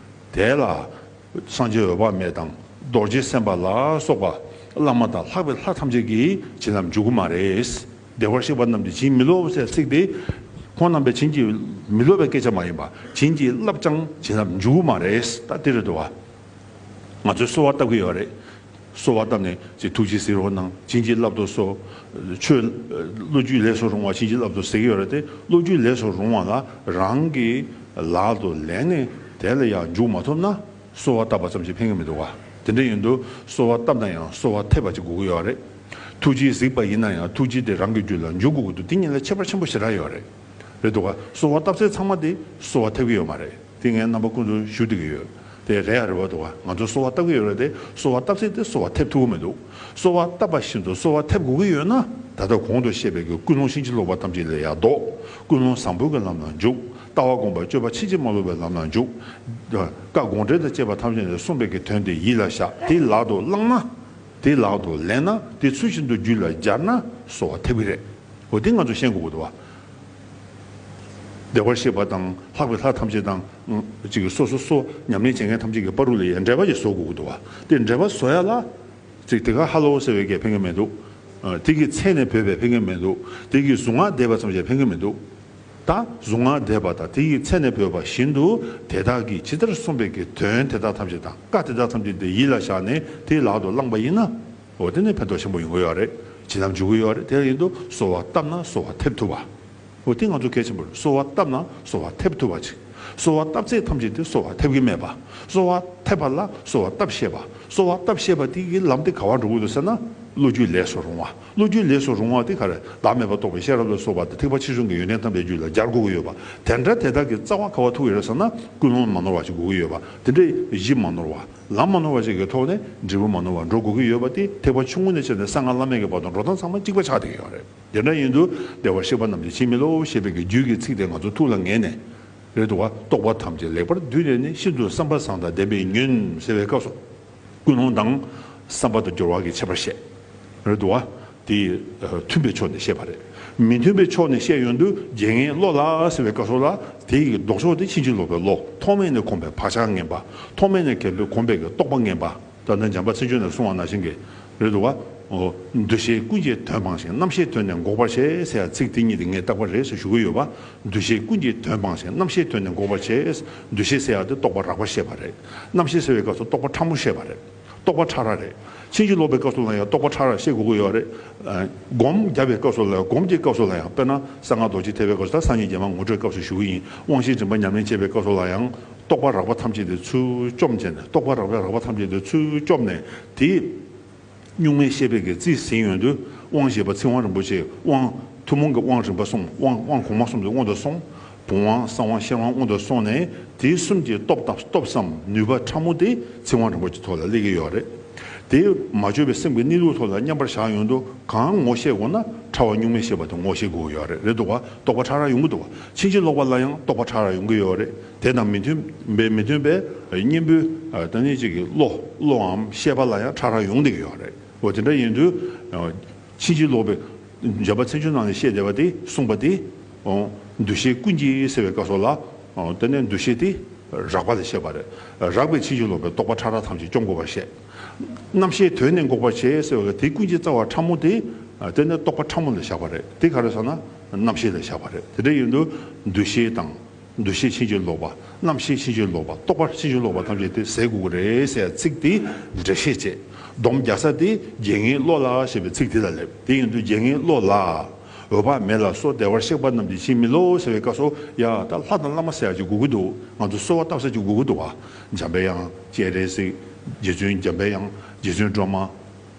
དེ་ལ། སངས་རྒྱས་འོད་དཔག་མེད་དང་རྡོ་རྗེ་སེམས་དཔའ་ལ་སོགས་པ་བླ་མ་དང་ལྷག་པའི་ལྷ་ཐམས་ཅད་ཀྱིས་བྱིན་རླབས་འཇུག་གི་མ་རེད། བདེ་བར་གཤེགས་པ་རྣམས་ཀྱིས་བྱིན་མི་རློབ་ཟེར་ཚིག་དེ། ཁོང་རྣམ་པས་བྱིན་གྱིས་མི་རློབ་པའི་སྐད་ཆ་མ་ཡིན་པ་བྱིན་གྱིས་བརླབས་ཀྱང་བྱིན་རླབས་འཇུག་གི་མ་རེད། ད་དེ་རེད་འདུག་བ། ང་ཚོས་གསོལ་བ་བཏབ་ཀྱི་ཡོད་རེད། གསོལ་བ་བཏབ་ནས་ཅིག་ཐུགས་རྗེས་གཟིགས་རོགས་གནང་། བྱིན་གྱིས་བརླབ་ཏུ་གསོལ། ཆོས། བློ་རྒྱུད་ལས་སུ་རུང་བ་བྱིན་གྱིས་བརླབ་ཏུ་ཟེར་གྱི་ཡོད་རེད་དེ་བློ་རྒྱུད་ལས་སུ་རུང་བ་ལ་རང་གི་ལག་ཏུ་ལེན་ནས་དེ་ལ་ཡང་འཇུག་མ་ཐུབ་ན། གསོལ་བ་བཏབ་པ་ཙམ་གྱིས་ཕན་གྱི་མི་འདུག་བ། དེ་འདྲ་ཡིན་དུས་གསོལ་བ་བཏབ་ན་ཡང་གསོལ་བ་ཐེབས་པ་ཅིག་དགོས་ཀྱི་ཡོད་རེད། ཐུགས་རྗེས་གཟིགས་པ་ཡིན་ན་ཡང་ཐུགས་རྗེ་དེ་རང་གི་རྒྱུད་ལ་འཇུག་དགོས་ཀྱི་འདུག་དེ་གཉིས་ལ་ཁྱད་པར་ཆེན་པོ་ཞེ་དྲག་ཡོད་རེད། རེད་འདུག་ག་གསོལ་བ་བཏབ་ཚད་ཚང་མ་དེ་གསོལ་བ་ཐེབས་ཀྱི་ཡོད་མ་རེད། དེ་ངས་རྣམ་པ་ཀུན་ཏུ་ཞུ་བསྡད་ཀྱི་ཡོད། དེ་རེད་ཡ་རེད་བ་འདུག་ག་ང་ཚོ་གསོལ་བ་བཏབ་ཀྱི་ཡོད་རེད་དེ་གསོལ་བ་བཏབ་ཚད་དེ་གསོལ་བ་ཐེབས་ཐུབ་ཀྱི་མི་འདུག་གསོལ་བ་བཏབ་པ་བཞིན་དུ་གསོལ་བ་ཐེབས་དགོས་ཀྱི་ཡོད་ན་ད་ལྟ་གོང་དུ་བཤད་པའི་གི་ཀུན་སློང་ཕྱིན་ཅི་ལོག་པ་ཐམས་ཅད་ལས་ཡར་ལྡོག་ཀུན་སློང་བཟང་པོའི་གི་ལམ་ལ་འཇུག་ལྟ་བ་སྒོམ་པ་སྤྱོད་པ་ཕྱིན་ཅི་མ་ལོག་པའི་ལམ་ལ་འཇུག་ཀ་དགོངས་འགྲེལ་དང་བཅས་པ་ཐམས་ཅད་ནས་གསུངས་པའི་གི་དོན་དེ་ཡིད་ལ་བཞག་དེ་ལག་ཏུ་བླངས་ན། དེ་ལག་ཏུ་ལེན་ན་དེ་ཚུལ་བཞིན་དུ་རྒྱུད་ལ་སྦྱར་ན་གསོལ་བ་ཐེབས་ཀྱི་རེད། འོ་དེ་ང་ཚོ་ཤེས་དགོས་ཀྱི་འདུག་བ། བདེ་བར་གཤེགས་པ་དང་ལྷག་པའི་ལྷ་ཐམས་ཅད་དང་། ཅིག་སོ་སོ་སོ་ཉམས་ལེན་བྱེད་མཁན་ཐམས་ཅད་ཀྱི་བར་དུ་ལ་ཡང་འབྲེལ་བ་ཞིག་བཟོ་དགོས་ཀྱི་འདུག་བ། དེ་འབྲེལ་བ་བཟོ་ཡ་ལ། ཅིག་དེ་ག་ཧ་ལོ་ཟེར་བའི་གས་ཕན་གྱི་མི་འདུག་དེ་གི་ཚད་ནས་བུད་པའི་ཕན་གྱི་མི་འདུག་དེ་གི་གཟུངས་སྔགས་བཟླས་པ་ཙམ་གྱིས་ཕན་གྱི་མི་འདུག་ད་གཟུངས་སྔགས་བཟླས་པ་དང་དེ་ཡི་ཚད་ནས་བུད་པ་བཞིན་དུ་དེ་དག་གིས་ཇི་ལྟར་གསུངས་པའི་གི་དོན་དེ་དག་ཐམས་ཅད་དང་བཀའ་དེ་དག་ཐམས་ཅད་དེ་ཡིད་ལ་བཞག་ནས་དེ་ལག་ཏུ་བླངས་པ་ཡིན་ན། འོ་དེ་ནི་ཕན་ཐོགས་ཆེན་པོ་ཡོང་གི་ཡོད་རེད། བྱིན་རླབས་འཇུག་གི་ཡོད་རེད། དེ་ཡིན་དུས་གསོལ་བ་བཏབ་ན་གསོལ་བ་ཐེབས་ཐུབ་པ། འོ་དེ་ང་ཚོ་གལ་ཆེན་པོ་རེད། གསོལ་བ་བཏབ་ན་གསོལ་བ་ཐེབས་ཐུབ་པ་ཅིག་གསོལ་བ་བཏབ་ཚད་ཐམས་ཅད་དེ་གསོལ་བ་ཐེབས་ཀྱི་མེད་པ། གསོལ་བ་ཐེབས་པ་ལ་གསོལ་བ་བཏབ་ཤེས་པ། གསོལ་བ་བཏབ་ཤེས་པ་དེ་གི་ལམ་དེ་ག་བར་འགྲོ་གི་འདུག་ཟེར་ན། བློ་རྒྱུད་ལས་སུ་རུང་བ། བློ་རྒྱུད་ལས་སུ་རུང་བ་དེ་ག་རེ་བདག་མེད་པ་རྟོགས་པའི་ཤེས་རབ་ལ་སོགས་པ་དང་ཐེག་པ་ཆེ་ཆུང་གི་ཡོན་ཏན་ཐམས་ཅད་རྒྱུད་ལ་སྦྱར་དགོས་ཀྱི་ཡོད་པ། དེ་འདྲ་དེ་དག་གི་རྩ་བ་ག་བ་ཐུག་ཡོད་རེད་ཟེར་ན་ཀུན་སློང་མ་ནོར་བ་ཞིག་དགོས་ཀྱི་ཡོད་པ། དེ་འདྲའི་གཞི་མ་ནོར་བ། ལམ་མ་ནོར་བ་ཞིག་གི་ཐོག་ནས་འབྲས་བུ་མ་ནོར་བ་འགྲོ་དགོས་ཀྱི་ཡོད་པ་དེ་ཐེག་པ་ཆུང་ངུ་ནས་བྱས་ནས་གསང་སྔགས་བླ་མེད་ཀྱི་བར་དུ་འགྲོ་སྟངས་ཚང་མ་གཅིག་པ་ཆགས་བསྡད་ཀྱི་ཡོད་རེད། དེ་འདྲ་ཡིན་དུས་བདེ་བར་གཤེགས་པ་རྣམས་ཀྱིས་བྱིན་མི་རློབ་ཞེས་པའི་གི་རྒྱུད་ཀྱི་ཚིག་དེ་ང་ཚོ་ཐུགས་ལ་ངེས་ནས། རེད་འདུག་བ། རྟོག་པ་ཐམས་ཅད་ལེགས་པར་བསྡུས་ནས་ནི་ཤིན་ཏུ་བསམ་པ་བཟང་དང་ལྡན་པས་ཉོན་ཟེར་བའི་སྐབས་སུ། ཀུན་སློང་དང་བསམ་པ་དང་སྦྱོར་བ་གི་ཁྱད་པར་བཤད། རེད་འདུག་བ། དེ་མཐུན་པའི་ཕྱོགས་ནས་བཤད་པ་རེད། མི་མཐུན་པའི་ཕྱོགས་ནས་བཤད་ཡོང་དུས་རྒྱལ་ངེས་བློ་ལ་ཟེར་བའི་སྐབས་སུ་ལ་དེ་ཡི་ལྡོག་ཕྱོགས་དེ་ཕྱིན་ཅི་ལོག་པའི་བློ། ཐོག་མེད་ནས་གོམས་པའི་བག་ཆགས་ངན་པ། ཐོག་མེད་ནས་གོམས་པའི་གོམས་པའི་གི་རྟོག་པ་ངན་པ། ད་ལྟ་འཇམ་དཔལ་མཚན་བརྗོད་ནས་གསུངས་པ་ནང་བཞིན་གྱི་རེད་འདུག་བ། འོ། འདུ་ཤེས་ཀུན་གྱིས་དོན་སྤངས་ཤིང་། རྣམ་ཤེས་དོན་ནི་འགོག་པར་བྱེད་ཟེར་ཡ་ཚིག་དེ་གཉིས་དེ་ངས་རྟག་པར་རེད་ཟེར་ཞུ་གི་ཡོད་པ། འདུ་ཤེས་ཀུན་གྱིས་དོན་སྤངས་ཤིང་། རྣམ་ཤེས་དོན་ནི་འགོག་པར་བྱེད། འདུ་ཤེས་ཟེར་ཡ་དེ་རྟོག་པ་རགས་པ་བཤད་པ་རེད། རྣམ་ཤེས་ཟེར་བའི་སྐབས་སུ་རྟོག་པ་ཕྲ་མོ་བཤད་པ་རེད། རྟོག་པ་ཕྲ་རགས་རེད། ཕྱིན་ཅི་ལོག་པའི་སྐབས་སུ་ལ་ཡང་རྟོག་པ་ཕྲ་རགས་བཤད་དགོས་ཀྱི་ཡོད་རེད། ཨ། སྒོམ་རྒྱབ་པའི་སྐབས་སུ་ལ་ཡང་། སྒོམ་གྱི་སྐབས་སུ་ལ་ཡང་། དཔེར་ན་གསང་སྔགས་རྡོ་རྗེ་ཐེག་པའི་སྐབས་སུ། ད་སངས་རྒྱས་སྒྲོལ་མ་ངོ་སྤྲོད་སྐབས་སུ་ཞུ་གི་ཡིན། དབང་བཞིའི་རིམ་པ་ཉམས་ལེན་བྱེད་པའི་སྐབས་སུ་ལ་ཡང་། རྟོག་པ་རགས་པ་ཐམས་ཅད་དེ་ཚུར་བཅོམ་བྱས་ནས། རྟོག་པ་རགས་པའི་རགས་པ་ཐམས་ཅད་དེ་ཚུར་བཅོམ་ནས། དེ་གཉུག་མའི་ཤེས་པའི་གི་རྩིས་ཟིན་ཡོང་དུས། དབང་བཞི་པ་ཚིག་དབང་རིན་པོ་ཆེ། དབང་ཐུན་མོང་གི་དབང་རིམ་པ་གསུམ། དབང་དབང་གོང་མ་གསུམ་དེ་སྔོན་དུ་སོང་། བུམ་དབང་། གསང་དབང་། ཤེར་དབང་སྔོན་དུ་སོང་ནས། དེ་གསུམ་གྱི་སྟོབས་དང་སྟོབས་སམ་ནུས་པ་ཕྲ་མོ་དེ་ཚིག་དབང་རིན་པོ་ཆེ་ཐོག་ལ་སླེབས་ཀྱི་ཡོད་རེད། དེ་མ་བཅོས་པའི་སེམས་ཀྱི་གནས་ལུགས་ཐོག་ལ་མཉམ་པར་བཞག་ཡོང་དུས། གང་ངོ་ཤེས་དགོས་ན་ཕྲ་བ་གཉུག་མའི་ཤེས་པ་དེ་ངོ་ཤེས་དགོས་ཡོད་རེད། རེད་འདུག་བ། རྟོག་པ་ཕྲ་རགས་ཡོང་གི་འདུག་བ། ཕྱིན་ཅི་ལོག་པ་ལ་ཡང་རྟོག་པ་ཕྲ་རགས་ཡོང་གི་ཡོད་རེད། དེ་དང་མི་མཐུན་པའི་མི་མཐུན་པའི་གཉེན་པོའི། ཨ། ད་ནི་གཅིག་གི་བློ། བློའམ་ཤེས་པ་ལ་ཡང་ཕྲ་རགས་ཡོང་བསྡད་ཀྱི་ཡོད་རེད། འོ། དེ་འདྲ་ཡིན་དུས། ཨ། ཕྱིན་ཅི་ལོག་པའི་འཇམ་དཔལ་མཚན་བརྗོད་ནང་ནས་བཤད་བསྡད་པ་དེ། གསུངས་པ་དེ། འོ། འདུ་ཤེས་ཀུན་གྱིས་ཟེར་བའི་སྐབས་སུ་ལ། འོ། དེ་ནས་འདུ་ཤེས་དེ་རགས་པ་ལ་བཤད་པ་རེད། རགས་པས་ཕྱིན་ཅི་ལོག་པའི་རྟོག་པ་ཕྲ་རགས་ཐམས་ཅད་བཅོམ་དགོས་པར་བཤད། རྣམ་ཤེས་དོན་ནི་འགོག་པར་བྱེད་ཟེར་བའི་དེ་ཀུན་གྱི་རྩ་བ་ཕྲ་མོ་དེ། ཨ། དེ་ནི་རྟོག་པ་ཕྲ་མོ་ལ་བཞག་པ་རེད། དེ་ག་རེ་ཟེར་ན་རྣམ་ཤེས་ལ་བཞག་པ་རེད། དེ་འདྲ་ཡིན་དུས་འདུ་ཤེས་དང་། འདུ་ཤེས་ཕྱིན་ཅི་ལོག་པ། རྣམ་ཤེས་ཕྱིན་ཅི་ལོག་པ། རྟོག་པ་ཕྱིན་ཅི་ལོག་པ་ཐམས་ཅད་དེ་ཟད་དགོས་ཀྱི་རེད་ཟེར་ཚིག་དེ་འགྲེལ་བཤད་བྱས། སྡོམ་རྒྱག་ས་དེ་རྒྱལ་ངེས་བློ་ལ་ཞེས་པའི་ཚིག་དེ་ལ་སླེབས། དེ་ཡིན་དུས་རྒྱལ་ངེས་བློ་ལ། འོད་དཔག་མེད་ལ་སོགས་བདེ་བར་གཤེགས་པ་རྣམས་ཀྱི་ཕྱིར་མིན་ལོ་ཟེར་བའི་སྐབས་སུ། ཡ། ད་ལྷ་དང་བླ་མ་ཟེར་ཡག་ཅིག་དགོས་ཀྱི་འདུག་ང་ཚོ་གསོལ་བ་བཏབ་ས་ཅིག་དགོས་ཀྱི་འདུག་བ། འཇམ་པའི་དབྱངས། སྤྱན་རས་གཟིགས། རྗེ་བཙུན་འཇམ་པའི་དབྱངས། རྗེ་བཙུན་སྒྲོལ་མ།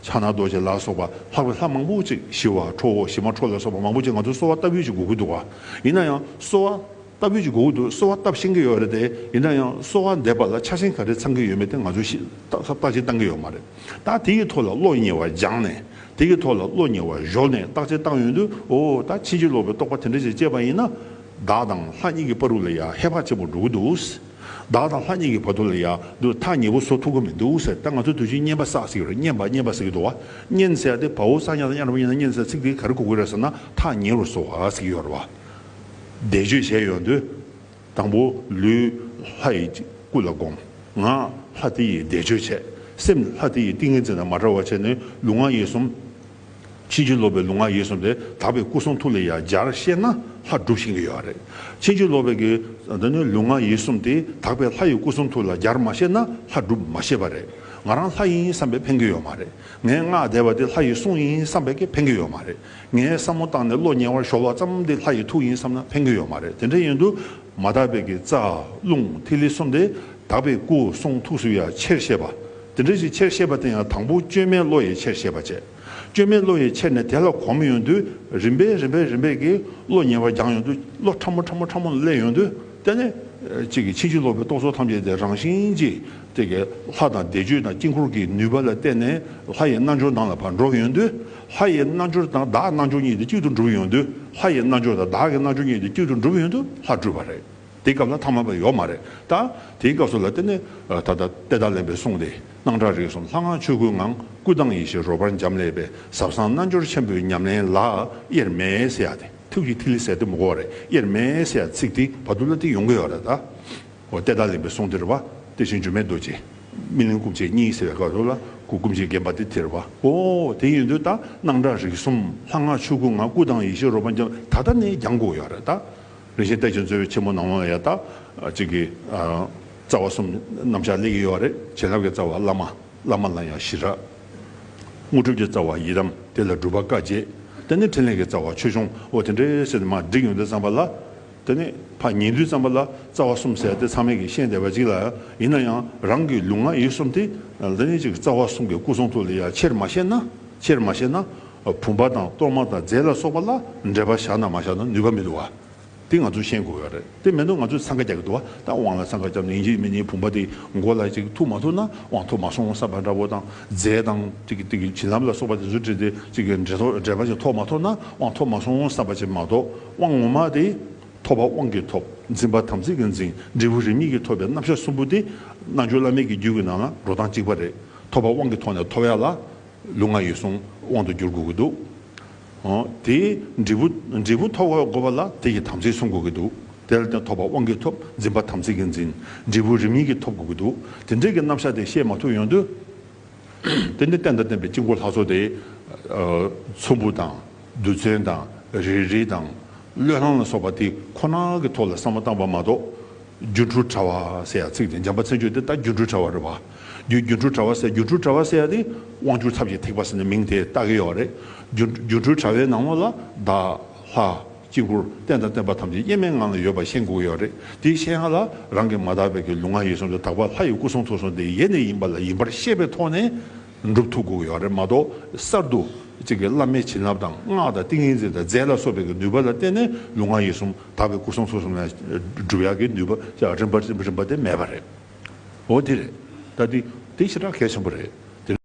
ཕྱག་ན་རྡོ་རྗེ་ལ་སོགས་པ་ལྷག་པའི་ལྷ་མང་པོ་ཅིག། ཞི་བ་ཁྲོ་བོ། ཞི་མ་ཁྲོ་ལ་སོགས་པ་མང་པོ་ཅིག་ང་ཚོ་གསོལ་བ་བཏབ་ཡུལ་ཅིག་དགོས་ཀྱི་འདུག་བ། ཡིན་ན་ཡང་གསོལ་བ་བཏབ་ཡུལ་ཅིག་དགོས་ཀྱི་འདུག་གསོལ་བ་བཏབ་ཤེས་ཀྱི་ཡོད་རེད་དེ། ཡིན་ན་ཡང་གསོལ་བ་འདེབས་པ་ལ་ཆ་ཤས་ག་རེ་ཚང་གི་ཡོད་མེད་དེ་ང་ཚོས་ཤི་བརྟག་བརྟག་དཔྱད་བཏང་གི་ཡོད་མ་རེད། ད་དེ་ཡི་ཐོག་ལ་བློ་ཉེ་བར་སྦྱངས་ནས། དེ་གི་ཐོག་ལ་བློ་ཉེ་བར་གཞོལ་ནས་བརྟག་དཔྱད་བཏང་ཡོང་དུས། འོ། ད་ཕྱིན་ཅི་ལོག་པའི་རྟོག་པ་དེ་འདྲ་ཞིག་སྐྱེས་པ་ཡིན་ན། བདག་དང་ལྷ་གཉིས་ཀྱི་བར་དུ་ལ་ཡ་ཧེ་བག་ཆེན་པོ་འགྲོ་གི་འདུག་བདག་དང་ལྷ་གཉིས་ཀྱི་བར་དུ་ལ་ཡ་འདུག་ཐག་ཉེ་པོ་བཟོ་ཐུབ་ཀྱི་མི་འདུག་ཟེར། ད་ང་ཚོ་དུས་རྒྱུན་བསྙེན་པ་བསགས་ཟེར་གྱི་རེད། བསྙེན་པ། བསྙེན་པ་ཟེར་གྱི་འདུག་བ། བསྙེན་ཟེར་ཡ་དེ་བའོ་ས་ཉ་ས་ཉ་ར་བ་ཉན་ན་བསྙེན་ཟེར་ཚིག་དེ་ག་རེ་གོ་དགོས་རེད་ཟེར་ན། ཐག་ཉེ་རུ་བཟོ་བ་ཟེར་གྱི་ཡོད་རེད་བ། བཟླས་བརྗོད་བྱས་ཡོང་དུས། དང་པོ་ལུས་ལྷ་ཡི་སྐུ་ལ་བསྒོམ། ངག་ལྷ་དེ་ཡི་བཟླས་བརྗོད་བྱས། སེམས་ལྷ་དེ་ཡི་ཏིང་ངེ་འཛིན་དང་མ་བྲལ་བ་བྱས་ནས། ལུས་ངག་ཡིད་གསུམ། ཕྱིན་ཅི་ལོག་པའི་ལུས་ངག་ཡིད་གསུམ་དེ་དག་པའི་སྐུ་གསུང་ཐུགས་ལ་ཡ་སྦྱར་ཤེས་ན་ལྷ་སྒྲུབ་ཤེས་ཀྱི་ཡོད་རེད། ཕྱིན་ཅི་ལོག་པའི་གི་འདི་ནི་ལུས་ངག་ཡིད་གསུམ་དེ་དག་པའི་ལྷ་ཡི་སྐུ་གསུང་ཐུགས་ལ་སྦྱར་མ་ཤེས་ན་ལྷ་སྒྲུབ་མ་ཤེས་པ་རེད། ང་རང་ལྷ་ཡིན་བསམ་པས་ཕན་གྱི་ཡོད་མ་རེད། ངའི་སྔགས་བཟླས་པ་དེ་ལྷ་ཡི་གསུང་ཡིན་བསམ་པས་ཀྱི་ཕན་གྱི་ཡོད་མ་རེད། ངས་བསམ་བློ་བཏང་ནས་བློ་ཉེ་བར་གཞོལ་བ་ཙམ་དེ་ལྷ་ཡི་ཐུགས་ཡིན་བསམ་ན་ཕན་གྱི་ཡོད་མ་རེད། དེ་འདྲ་ཡིན་དུས་མ་དག་པའི་གི་རྩ་རླུང་ཐིག་ལེ་གསུམ་དེ་དག་པའི་སྐུ་གསུང་ཐུགས་སུ་ཡང་ཆེར་བཤད་པ། དེ་འདྲ་ཞིག་ཆེར་བཤད་པ་དེ་ཡང་དང་པོ་བཅོས་མའི་བློ་ཡིས་ཆེར་བཤད་པ་བྱས། བཅོས་མའི་བློ་ཡིས་ཆེར་ནས་དེ་ལ་གོམས་ཡོང་དུས། རིམ་པས་རིམ་པས་རིམ་པས་ཀྱིས་བློ་ཉེ་བར་སྦྱངས་ཡོང་དུས། བློ་ཕྲ་མོ་ཕྲ་མོ་ཕྲ་མོ་སླེབས་ཡོང་དུས། དེ་ནས་གཅིག་གི་ཕྱིན་ཅི་ལོག་པའི་རྟོག་ཚོགས་ཐམས་ཅད་དེ་རང་བཞིན་གྱིས་དེ་གའི་ལྷ་དང་བཟླས་བརྗོད་དང་དཀྱིལ་འཁོར་གྱི་ནུས་པ་ལ་བརྟེན་ནས་ལྷ་ཡི་རྣལ་འབྱོར་ནང་ལ་ཕར་འགྲོ་ཡོང་དུས། ལྷ་ཡི་རྣལ་འབྱོར་དང་བདག་རྣལ་འབྱོར་གཉིས་དེ་གཅིག་ཏུ་འགྲུབ་ཡོང་དུས། ལྷ་ཡི་རྣལ་འབྱོར་དང་བདག་གི་རྣལ་འབྱོར་གཉིས་དེ་གཅིག་ཏུ་འགྲུབ་ཡོང་དུས་ལྷ་སྒྲུབ་པ་རེད། དེའི་སྐབས་ལ་ཐ་མལ་པ་ཡོད་མ་རེད། ད་དེའི་སྐབས་སུ་ལ་དེ་ནི་ད་ལྟ་ཏེ་ད་ལེན་པའི་གསུང་དེ། སྣང་གྲགས་རིག་གསུམ་ལྷ་སྔགས་ཆོས་སྐུའི་ངང་། སྐུ་དང་ཡེ་ཤེས་རོལ་པར་འབྱམས་ཀླས་པའི། ཟབ་གསང་རྣལ་འབྱོར་ཆེན་པོའི་ཉམས་ལེན་ལ། དབྱེར་མེད་ཟེར་ཡ་དེ། ཐུགས་ཀྱི་ཐིག་ལེ་ཟེར་དེ་མི་གོ་བ་རེད། དབྱེར་མེད་ཟེར་ཡ་ཚིག་དེ་བར་དུ་ལ་དེ་ཡོང་གི་ཡོད་རེད་ད། འོ། ཏེ་ད་ལེན་པའི་གསུང་དེ་རེད་བ། དེ་བཞིན་སྒྱུ་མའི་རྡོ་རྗེ། སྨིན་གླིང་སྐུ་མཆེད་གཉིས་ཟེར་བའི་སྐབས་སུ་ལ་སྐུ་སྐུ་མཆེད་བརྒྱན་པ་དེ་དེ་རེད་བ། འོ། དེ་ཡིན་དུས་ད་སྣང་གྲགས་རིག་གསུམ་ལྷ་སྔགས་ཆོས་སྐུའི་ངང་། སྐུ་དང་ཡེ་ཤེས་རོལ་པར་འབྱམས། ད་ལྟ་ནས་སྦྱང་དགོས་ཡོད་རེད་ད། རིན་ཆེན་གཏེར་ཆེན་རྩ་བའི་ཆེན་མོ་ནང་ལོགས་ལ་ཡ་ད། གཅིག་གི། རྩ་བ་གསུམ་རྣམ་གཞག་སླེབས་ཀྱི་ཡོད་རེད། བྱིན་རླབས་ཀྱི་རྩ་བ་བླ་མ། བླ་མ་ལ་ཡང་ཞི་རགས། དངོས་གྲུབ་ཀྱི་རྩ་བ་ཡི་དམ། དེ་ལ་སྒྲུབ་པ་བཀའ་བརྒྱད། དེ་ནས་ཕྲིན་ལས་ཀྱི་རྩ་བ་ཆོས་སྐྱོང་། འོ། དེ་འདྲའི་ཟེར་ནས་མར་བསྒྲིགས་ཡོང་དུས་ཙམ་པ་ལ། དེ་ནས་ཕར་ཉན་དུས་ཙམ་པ་ལ་རྩ་བ་གསུམ་ཟེར་དེ་ཚང་མས་ཀྱིས་ཤེས་བསྡད་པ་ཅིག་ལ། ཡིན་ན་ཡང་རང་གི་ལུས་ངག་ཡིད་གསུམ་དེ་དེ་ནས་ཅིག་རྩ་བ་གསུམ་གྱི་སྐུ་གསུང་ཐུགས་ལ་ཡ་ཆེར་མ་ཤེས་ན། ཆེར་མ་ཤེས་ན། བུམ་པ་དང་གཏོར་མ་དང་རྫས་ལ་སོགས་པ་ལ་འབྲེལ་བ་བཞག་ན་མ་བཞག་ན་ནུས་པ་མི་འདུག་བ། དེ་ང་ཚོས་ཤེས་དགོས་ཡོད་རེད། དེ་མེད་དུས་ང་ཚོས་འཚང་ཁ་རྒྱག་གི་འདུག་བ། ད་དབང་ལ་འཚང་ཁ་བརྒྱབ་ནས་ཡིན་གཅིག་མིན་གཉིས་བུམ་པ་དེ་མགོ་ལ་ཅིག་ཐུག་མ་ཐུབ་ན་དབང་ཐོབ་མ་སོང་བསམ་པ་འདྲ་པོ་དང་། རྫས་དང་དེ་གི་དེ་གི་བྱིན་རླབས་ལ་སོགས་པ་དེ་ཚོ་བྲིས་ཏེ་ཅིག་གི་འབྲེལ་ཐོག་འབྲེལ་བ་ཅིག་ཐོབ་མ་ཐུབ་ན་དབང་ཐོབ་མ་སོང་བསམ་པ་ཅིག་མ་གཏོགས། དབང་ངོ་མ་དེ་ཐོབ་པ་དབང་གིས་ཐོབ། འཛིན་པ་དམ་ཚིག་གིས་འཛིན། འབྲས་བུ་རིས་མེད་ཀྱིས་ཐོབ་པའི་རྣམ་གཞག་གསུམ་པོ་དེ་རྣལ་འབྱོར་བླ་མེད་ཀྱི་རྒྱུད་ཀྱི་ནང་ལ་འགྲོ་སྟངས་གཅིག་པ་རེད། ཐོབ་པ་དབང་གི་ཐོག་ནས་ཐོབ་ཡ་ལ། ལུས་ངག་ཡིད་གསུམ་དབང་དུ་བསྒྱུར་དགོས་ཀྱི་འདུག། ཨོ། དེའི་འབྲས་བུ་འབྲས་བུ་ཐོབ་དགོས་པ་ལ་དེ་ཡི་དམ་ཚིག་སྲུང་དགོས་ཀྱི་འདུག་དེ་ལ་བརྟེན་ཐོབ་པ་དབང་གིས་ཐོབ། འཛིན་པ་དམ་ཚིག་གིས་འཛིན། འབྲས་བུ་རིམ་གཉིས་ཀྱིས་ཐོབ་དགོས་ཀྱི་འདུག་དེ་འདྲའི་གི་རྣམ་གཞག་དེ་བཤད་མ་ཐུབ་ཡོང་དུས། དེ་ནི་རྟེན་དང་བརྟེན་པའི་དཀྱིལ་འཁོར་ལྷ་ཚོགས་དེ། ཨ། ཚོམ་བུ་དང་། རྡུལ་ཚོན་དང་། རིལ་རིལ་དང་། བློས་བསླང་ལ་སོགས་པ་དེ་ཁོ་ན་གི་ཐོག་ལ་བསམ་བློ་བཏང་བ་མ་གཏོགས། སྒྱུ་འཕྲུལ་དྲ་བ་ཟེར་ཡ་ཚིག་དེ། འཇམ་དཔལ་མཚན་བརྗོད་དེ་ད་སྒྱུ་འཕྲུལ་དྲ་བ་རེད་བ། སྒྱུ་སྒྱུ་འཕྲུལ་དྲ་བ་ཟེར། སྒྱུ་འཕྲུལ་དྲ་བ་ཟེར་ཡ་དེ་དབང་སྒྱུར་ཐབས་ཀྱི་ཐེག་པ་ཟེར་ནས་མིང་དེ་བཏགས་ཀྱི་ཡོད་རེད། སྒྱུ་སྒྱུ་འཕྲུལ་དྲ་བའི་ནང་ལོགས་ལ་བདག་ལྷ། དཀྱིལ་འཁོར་རྟེན་དང་བརྟེན་པ་ཐམས་ཅད་དབྱེར་མེད་ངང་ལ་ཡོད་པ་ཤེས་དགོས་ཀྱི་ཡོད་རེད། དེ་ཤེས་ཡ་ལ་རང་གི་མ་དག་པའི་གི་ལུས་ངག་ཡིད་གསུམ་དེ་དག་པ་ལྷ་ཡི་སྐུ་གསུང་ཐུགས་གསུམ་དེ་ཡེ་ནས་ཡིན་པ་ལ་ཡིན་པར་ཤེས་པའི་ཐོག་ནས་འགྲུབ་ཐུབ་དགོས་ཀྱི་ཡོད་རེད་མ་གཏོགས། གསར་དུ་གཅིག་གི་བླ་མའི་བྱིན་རླབས་དང་སྔགས་དང་ཏིང་ངེ་འཛིན་དང་རྫས་ལ་སོགས་པའི་གི་ནུས་པ་ལ་བརྟེན་ནས་ལུས་ངག་ཡིད་གསུམ་དག་པའི་སྐུ་གསུང་ཐུགས་གསུམ་ལ་སྒྲུབ་ཡག་གི་ནུས་པ་རིམ་པ་རིམ་པ་རིམ་པ་དེ་མེད་པ་རེད། འོ་དེ་རེད། ད་དེ་དེ་ཞེ་དྲག་གལ་ཆེན་པོ་རེད།